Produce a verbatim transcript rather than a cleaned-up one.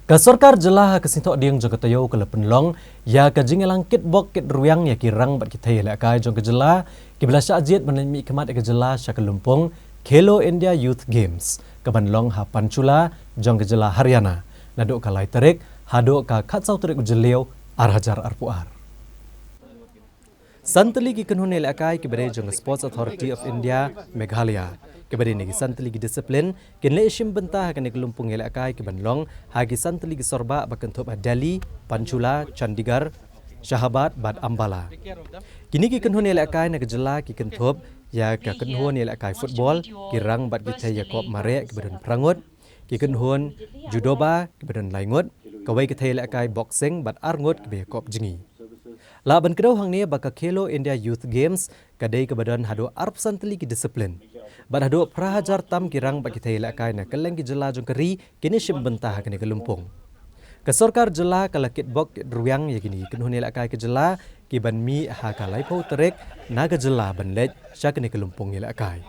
Ka sorkar jylla ha ka sngi Thohdieng jong ka taïew ka la pynlong ïa ka jingïalang kitbok kitrwiang ïa ki rang bad ki thei ïalehkai jong ka jylla kiba la shah jied ban leit mihkhmat ïa ka jylla sha ka lympung Khelo India Youth Games kaban long ha Panchkula jong ka jylla Haryana naduh ka lai tarik haduh ka khatsaw tarik u Jylliew ar hajar arphew ar. San tylli ki kynhun ïalehkai kiba dei jong ka Sports Authority of India Meghalaya, kiba dei na ki san tylli ki discipline, kin leit shim bynta ha kane ka lympung ïalehkai kiban long ha ki san tylli ki sorbah ba kynthup ha Delhi, Panchkula, Chandigarh, Shahabad bad Ambala. Kine ki kynhun ïalehkai na ka jylla ki kynthup ïa ka kynhun ïalehkai football, ki rang bad ki thei ïakop mareh kiba don phra ngut, ki kynhun judoba kiba don lai ngut, kawei ka thei ïalehkai boxing bad ar ngut kiba ïakop jngi. Lah ban kdew hangne ba ka Khelo India Youth Games ka dei kaba don haduh arphew san tylli ki discipline bad haduh phra hajar tam ki rang bad ki thei ïalehkai na kylleng ki jylla jong ka ri kin ïashim bynta ha kane ka lympung. Ka sorkar jylla ka la kitbok kitrwiang ïa kine ki kynhun ïalehkai ka jylla kiban mih ha ka laiphew tarik na ka jylla ban leit sha kane ka lympung ïalehkai.